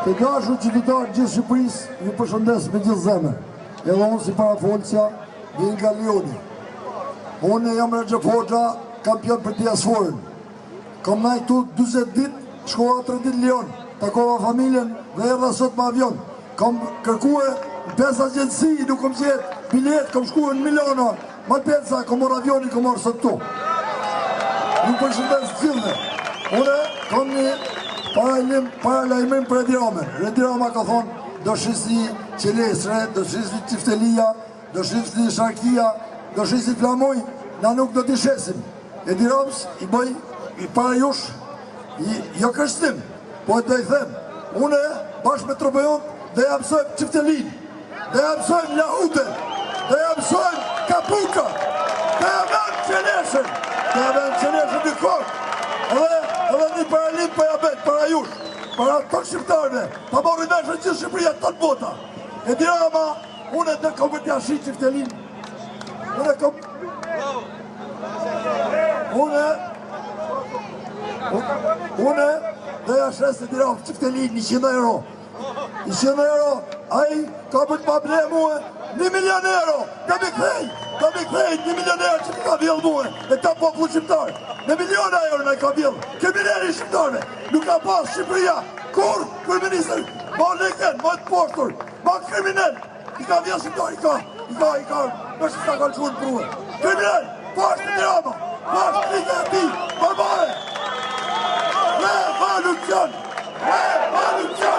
Të dashur qytetarë të gjithë Shqipërisë, ju përshëndes me gjithë zemër. Edhe unë si parafolësja, vij nga Lioni. Unë jam Rexhep Hoxha, kampion për diasporën. Kam nejt këtu 40 ditë, shkova 3 ditë në Lion, takova familjen dhe erdha sot me avion. Kam kërkue në 5 agjenci, nuk kam gjetë biletë, kam shkue në Milano, Malpensa, kam marrë avionin, kam ardhë sot këtu. Ju përshëndes të gjithëve. Unë kam një paralajmërim, paralajmërim për Edi Ramën. Edi Rama ka thonë, do shisni qelesre, do shisni çiftelia, do shisni sharkia, do shisni flamuj, na nuk do t'i shesim. Edi Ramës i bëj i para jush, i, jo kërcënim, po e do i them, unë bashkë me Tropojon do ja mësojmë çiftelinë, do ja mësojmë lahutën, do ja mësojmë kapuka, do ja vëmë qeleshen, do ja vëmë qeleshen në kokë, edhe, edhe një paralajmërim po ja bëj para jush, para të shqiptarëve, ta marrin vesh e gjithë Shqipëria, të bota. Edi Rama, unë do kom për t'ja shit çiftelinë, unë kom... Unë, unë, do ja shes Edi Ramës çiftelinë 100 euro. 100 euro, ai ka për të ma ble mue, 1 milion euro, do m'i kthej, do m'i kthej, 1 milion euro që më ka vjedhë mue, e të popull shqiptar, me miliona euro na i ka vjedhë, krimineli i shqiptarve, nuk ka pas Shqipëria, kurrë, kryeministër, ma legen, ma të poshtër, ma kriminel, I ka vjedhë shqiptar, i ka, i ka, i ka, në që s'ka kanë shuar në prue. Kriminel, poshtë Edi Rama, poshtë klika e tij, barbare! Revolucion! Revolucion!